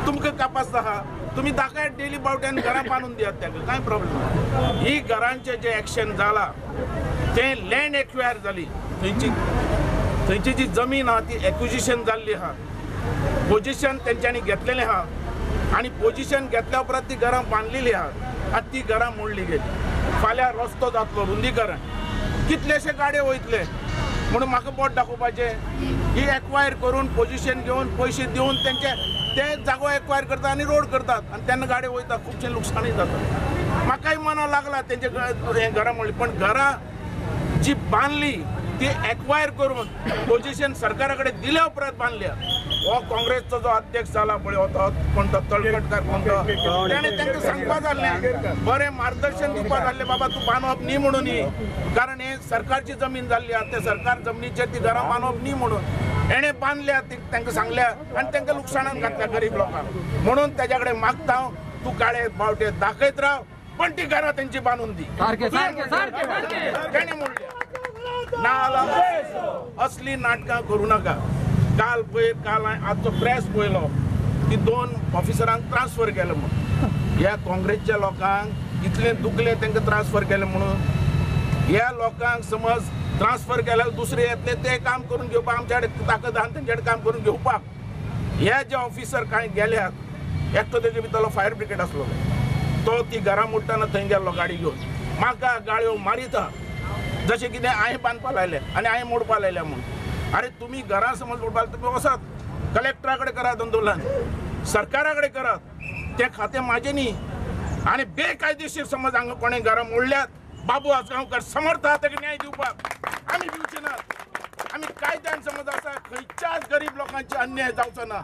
तुमकां कापास आहा, तुमी दाखयात डेली बावट्यान घरां बांदून दियात ताका, कांय प्रॉब्लेम ना. ही घरांचें जें एक्शन जालां तें लँड एक्वायर जाली, थंयची थंयची जी जमीन आहा ती एक्विजिशन जाल्ली आहा, पोजिशन तेंच्यांनी घेतलेलें आहा आनी पोजिशन घेतल्या उपरांत ती घरां बांदलेली आहा आनी ती घरां मोडली गेली. फाल्यां रस्तो जातलो रुंदीकरण, कितलेशे गाडये वयतले म्हणून म्हाका बोट दाखोवपाचें. ही एक्वायर करून पोजिशन घेवन पयशे दिवन तेंचे ते जागो एक्वायर करता आनी रोड करतात आनी तेन्ना गाडये वयता, खुबशें लुकसाणूय जाता. म्हाकाय मना लागला तेंचे हें घरां मोडली, पण घरां जी बांदली ती एक्वायर करून पोजिशन सरकारा कडेन दिल्या उपरांत बांदल्या. हो काँग्रेसचो जो अध्यक्ष जाला पळय, हो तो कोण तो तळकटकार कोण तो, तेणें तांकां सांगपा जाल्लें, बरें मार्गदर्शन दिवपा जाल्लें, बाबा तूं बांदप न्ही म्हणून ही, कारण हे सरकारची जमीन जाल्ली आहा, ते सरकार जमनीचेर ती घरां बांदप न्ही म्हणून हेणें बांदल्या, तांकां सांगल्या आनी तांकां लुकसाणान घातल्या गरीब लोकांक. म्हणून तेज्या कडेन मागता हांव, तूं काळे बावटे दाखयत राव, पण ती घरां तेंची बांदून दी. तेणें म्हणलें ना असली नाटकां करूं नाका. काल पळय, काल हांवें आजचो प्रेस पळयलो की 2 ऑफिसरांक ट्रान्सफर केलें म्हणून. ह्या काँग्रेसच्या लोकांक इतलें दुखलें तांकां ट्रान्सफर केलें म्हणून. ह्या लोकांक समज ट्रान्सफर केल्यार दुसरे येतले ते काम करून घेवपाक आमच्या कडेन ताकद आहा तेंचे कडेन काम करून घेवपाक. हे जे ऑफिसर कांय गेल्यात, एकटो तेजे भितरलो फायर ब्रिगेड आसलो, तो ती घरां मोडटना थंय गेल्लो गाडी घेवन, म्हाका गाळयो मारिता जशें कितें हांवें बांदपा लायलें आनी हांवें मोडपा लायल्या म्हणून. अरे तुमी घरां समज मोडपा तुमी वचात कलेक्टरा कडेन करात आंदोलन, सरकारा कडेन करात, तें खातें म्हाजें न्ही. आनी बेकायदेशीर समज हांगा कोणें घरां मोडल्यात, बाबू आजगांवकर समर्थ आहा ताका न्याय दिवपाक, आमी दिवचे नात. आमी कायद्यान समज आसा, खंयच्याच गरीब लोकांचे अन्याय जावचो ना.